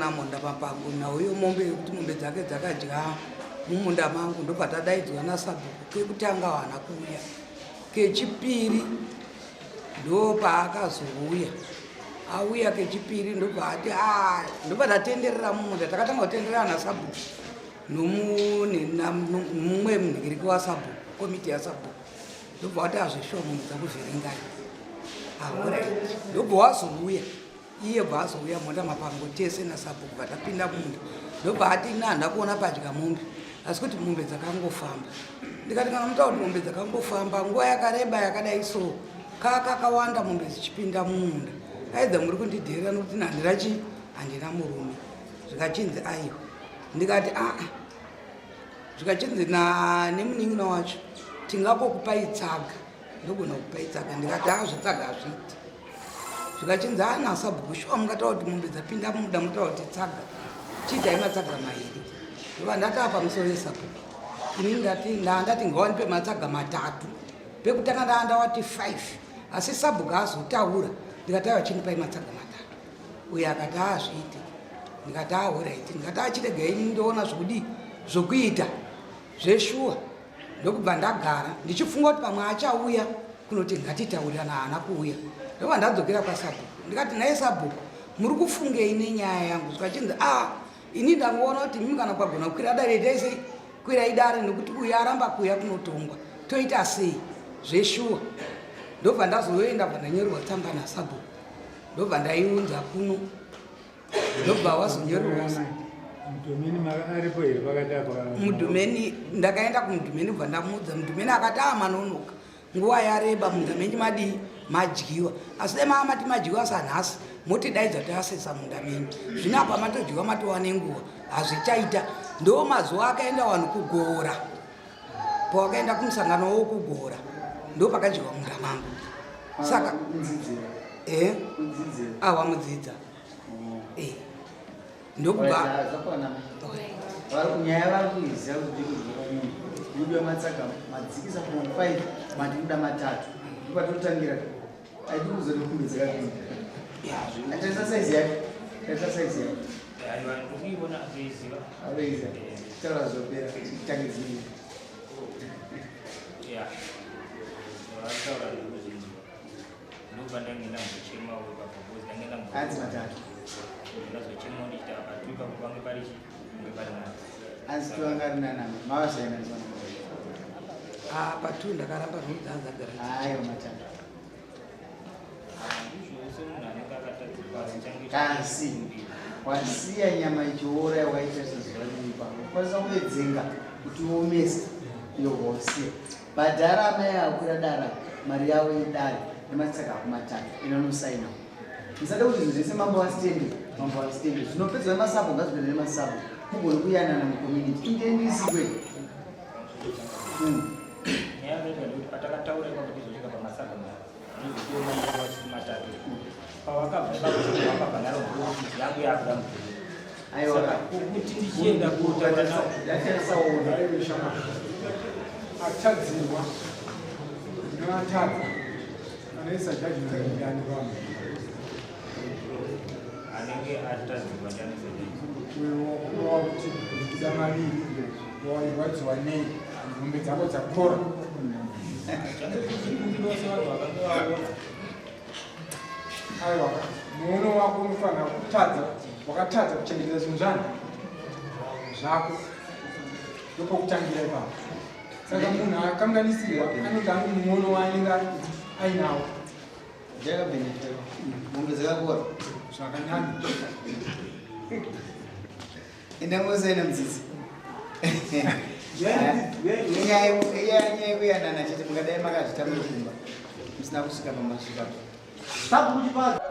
namunda mapango nauyo mombe yekuti mombe dzake dzakadya mumunda mangu ndobva tadaidzwa nasabhuku kekutanga haana kuuya kechipiri ndopaakazouya auya kechipiri ndobva ati ah, ndobva tatenderera mumunda takatanga kutenderera nasabhuku nomumwe munhikiriki wasabhuku komiti yasabhuku ndobva wati azvishuwa munhu dzakuvhiringai ahorai ndobva wazouya iye bva azouya mota mapango tese nasabhuku bva tapinda munda ndobva ati ini handina kuona padya mombe asi kuti mombe dzakangofamba ndikati kana mutaura kuti mombe dzakangofamba nguva yakareba yakadai so kaa kakawanda mombe dzichipinda mumunda aidza muri kundidherera nokuti handina chi handina murume zvikachinzi aiwa ndikati aa zvikachinzi nemunin'ina wacho tingakokupai tsaga ndogona kupai tsaga ndikati aa zvetsaga hazviiti zvikachinzi ana sabhuku shuwa mungataura kuti mombe dzapinda muda mutaura kuti tsaga chiitai matsaga mairi ndova ndati apa musoro yesabhuku ini ndati ndandati ngawandipe matsaga matatu pekutanga ndaa ndawati five asi sabhuku azotaura ndikati aiwa chindipai matsaga matatu uyo akati aazviite ndikati ahoraiti ndikati achiregai ndoona zvokudii zvokuita zveshuwa ndokubva ndagara ndichifunga kuti pamwe achauya kunoti ngatitaurirana haana kuuya ndobva ndadzokera kwasabhuku ndikati naye sabhuku muri kufungei nenyaya yangu zvikachinzi a ah, ini ndangoona kuti mimi kana kwagona kukwira dare itai sei kwirai dare nekuti uyu aramba kuuya kunotongwa toita sei zveshuwa ndobva ndazoenda bva ndanyorerwa tsamba nasabhuku ndobva ndaiunza kuno ndobva wazonyorerwa mudhumeni ndakaenda kumudhumeni bva ndamuudza mudhumeni akati a ah, manonoka nguva yareba munda menyu madii madyiwa asi dai maa mati madyiwa sanhasi motidaidza tasesa munda menyu zvino apa matodyiwa matova nenguva hazvichaita ndo mazuva akaenda vanhu kugora pawakaenda kumusangano wokugora ndo pakadyiwa munda mangu saka eh? awa mudzidza oh. eh. ndokubva nyaya vari kuiziva kuti kudyiwa munhu mudiwa matsaga madzikisa from 5 mati kuda matatu ndopatotangira aidi kuzodikumbedzera atarisa saizi yake tarisa saizi yake atoiziva taura zvopera titange dzimwe ndobva ndange ndambochemawo ipapo because ndange ndamboanzi matatu ndazochemawo ndichiti apa tu ipapo pange pari chi pange pari nani anzi tu anga ari nanani mavasaina ah patu ndakaramba zvinonzi anzi agara ayo matatu kasi wasiya nyama ichiora waita sezuva rimwe kwanisa kuvedzenga kuti uomese iyo wausiya Bhadhara amai akwira dara mari yavo yedare nematsaka ako matatu ena unosaina musade kuti zvinhu zvese mambo asitende mambo asitende zvinopedzwa nemasabho ngazvipedzwe nemasabho mugone kuyanana mucommunity indenisikwe hmm. patakataura ipapo tizosvika pamasaga matatu pavakabva ipapo vakabva naro yangu yakuda mudhuri Aiwa kuti ndichienda kutaura navo atadzirwa ndinoatadza anoisa judgment ndani vanhu anenge atadzirwa ndianoisa uyo wakuti ndikuda maviri wairwadziwa nei mombe dzako dzakora Aiwa, muono wako unofanira kutadza, wakatadza kuchengetedza zvinhu zvani zvako, ndopokutangira ipapo. Saka munhu akanganisirwa anenge ane muono waanenge ainawo. Jakabhenetero, mombe dzakakora zvakanyanya. Enda musaina mudzidzi. Nyaya yekuyanana chete mungadai makazvita muri kumba musina kusvika pamasvika. Sabhuku chipaza.